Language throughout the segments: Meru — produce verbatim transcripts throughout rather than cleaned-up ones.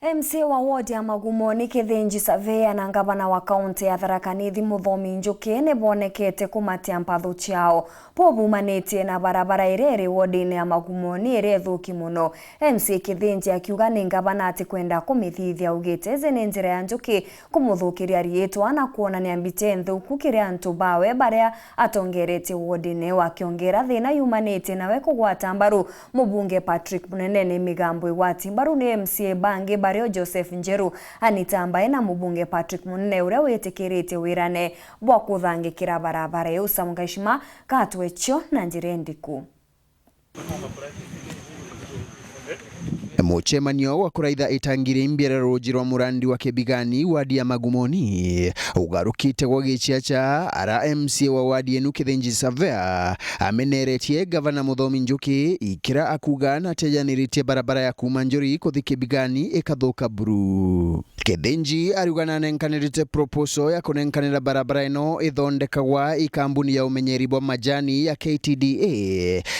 M C A wa ward ya Magumoni Kithinji Surveyor na ngavana wa kaunti ya Tharaka Nithi Muthomi Njuki ni bonekete kumatia mpatho ciao bo bumanitie na barabara iria iri wodine ya Magumoni iria ithuki mono. M C A Kithinji akiuga ni ngavana atikwenda kumithithia, augite iji ni njira ya Njuki kumuthukiria riitwa na kwonania mbica nthuku kiri antu bawe baria atongeretie wodine. Wakiongera thina yumanitie nawe kugwata mbaru mubunge Patrick Munene, ni migambo igwati mbaru ni M C A bangi bario Joseph Njeru, Anita Mbae na mubunge Patrick Munene uria witikiritie wirane bwa kuthangikira barabara iu. Sam Gaishima, Katwe Cio na njira indiku. Mucemanio wa kuraitha itangi ria imbi ria ruuji rwa murandi wa Kibigani, wadi ya Magumoni, ugarukite gwa giciaca, ara M C A wa wadi enu Kithinji Surveyor ameneretie gavana Muthomi Njuki ikira akuga na atejaniritie barabara ya kuuma Njuri kuthi Kibigani ikathuka buru. Kithinji ariuga nanenkanirite proposal ya kunenkanira barabara ino ithondekagwa i kambuni ya umenyeri bwa majani ya K T D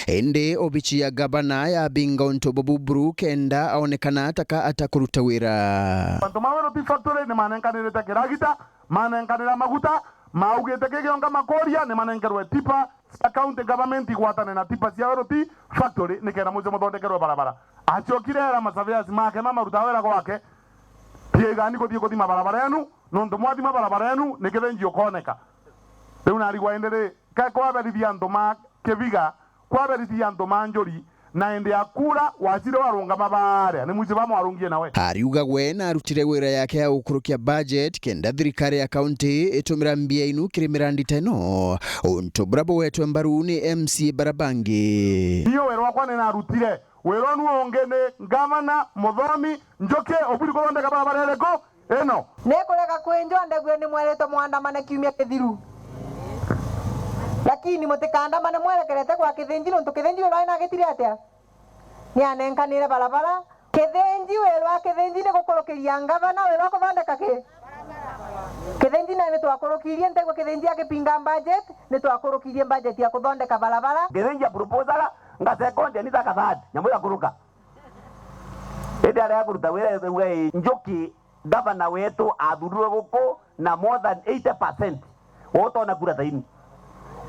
A, indi obici ya gavana yabinga untu bubu buru kenda aonekana taka atakuruta wira. Antu ma Weroti factory ni manenkanirite kiragita, manenkanira maguta, maugite kigionga makuria ni manenkerwe tipa cia county government igwatane na tipa cia Weroti factory nikenda muce muthondekerwe barabara. Acokire era masurveyors make mamaruta wira gwake, Tigani kuthii kuthima barabara yenu, nontu mwathima barabara yenu, ni Kithinji ukooneka. Riu narigwa indi ri, kae kwaberithia antu ma Kibiga, kwaberithia antu ma Njuri, na indi ya kura, wacire warungama baria, ni mwici bamwarungie nawe. Ariuga gwe narutire wira yake ya gukurukia budget, kenda thirikari ya county itumira mbia inu kiri mirandi ta ino, untu buria bugwetwe mbaru ni M C A bara bangi. Iyo wira wakwa ni narutire. Wirwa nu ungi ni Ngavana Muthomi Njuki uburi kuthondeka barabara iriku ino? Ni kurega kwinjwa ndegue ni mweritwe mwandamane kiumia kithiru. Lakini mutikandamane mwerekerete gwa Kithinji, nontu Kithinji wirwa na agitire atia? Ni anenkanire barabara. Kithinji wirwa Kithinji ni gukurukiria ngavana wirwa kuthondeka ki? Kithinji nae ni twakurukirie, ntegwe Kithinji akipinga budget, ni twakurukirie budget ya kuthondeka barabara. Kithinji aproposaga, nga second ni taka third, nyamu igakuruka. Indi aria akuruta wira, ithauga, ii, Njuki, gavana wetu, athurirwe guku na more than eighty percent. Utona kura taini.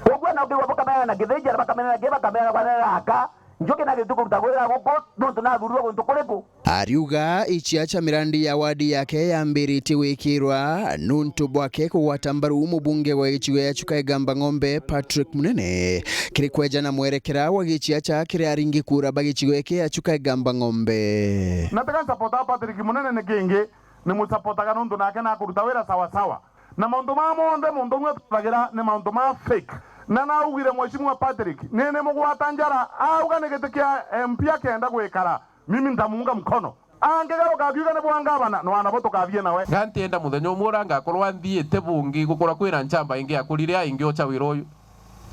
Koguo na ukigwa bukamena na Kithinji, aria bakamena na ki, bakamena kwa nene raka, Njuki nagirite kuruta wira guku, nontu nathurirwe guntu kuriku? Ariuga icia cia mirandi ya wadi yake yambiritie gwikirwa nuntu bwake kugwata mbaru mubunge wa gicigo gia Chuka Igamba Ng'ombe, Patrick Munene, kiri kwejana mwerekera wa giciaca kiri aringi kura ba gicigo giki a Chuka Igamba Ng'ombe. Na tiga nsapota Patrick Munene ni kingi, ni musapotaga nontu nake nakuruta wira sawa sawa. Na mauntu maya monthe muntu umwe atuthagira ni mauntu ma fake. Na naugire, Mheshimiwa Patrick, ni ni mugwata njara, auga ni giti kia M P akenda gwikara, mimi ntamuunga mkono. Angigaruka akiuga ni bwa ngavana, no anabo tukathie nawe. Nga ntienda muthenya umwe uria ngakorwa nthiite bungi gukora kwina nchamba ingi yakurire a ingi ocha wira uyu.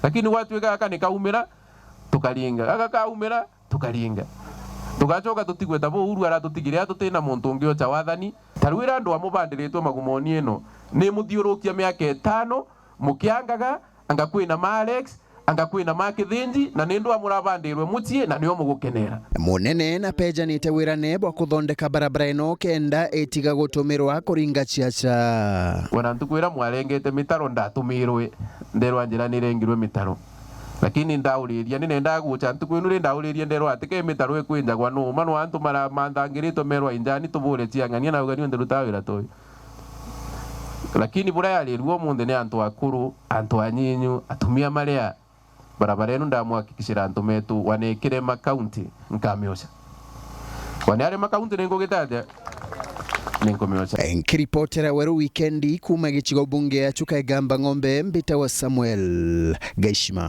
Lakini gwatuika gaka ni kaumira, tukaringa. Gaka kaumira, tukaringa. Tugacoka tutigwe ta buu Uhuru aratutigire a tutina muntu ungi ocha wathani. Ta riu ira andu amubandiritwe Magumoni ino, ni muthiurukia miaka itano, mukiangaga, anga kwina ma Alex, anga kwina ma Kithinji, na ni ndu amurabandirwe mucii, na nio mugukenera. Munene na pejanite wirane bwa kuthondeka barabara ino kenda itiga gutumirwa kuringa ciaca. Wana ntuku ira mwarengete mitaro ndatumirwe, nderwa njira ni irengirwe mitaro. Lakini ndauriria, ni nendaga gucha ntuku inu ri, ndauririe nderwa ati ke mitaro ikwinjagwa nu? Uma no antu mara-, manthangiritwe merwa injani tubure ciang'ania, na ugani unthe rutaa wira toyo. Lakini buria yarirua umunthi ni antu akuru, antu anyinyu, atumia maria. Barabara inu ndamwakikishira antu metu, wanekire ma county, nkamiocha. Wane ari ma county ni ngugita atia? Ni nkumiocha. Nkiripotera Weru Wikendi kuuma gicigo bunge ya Chuka Igamba Ng'ombe, mbitawa Samuel Gaishima.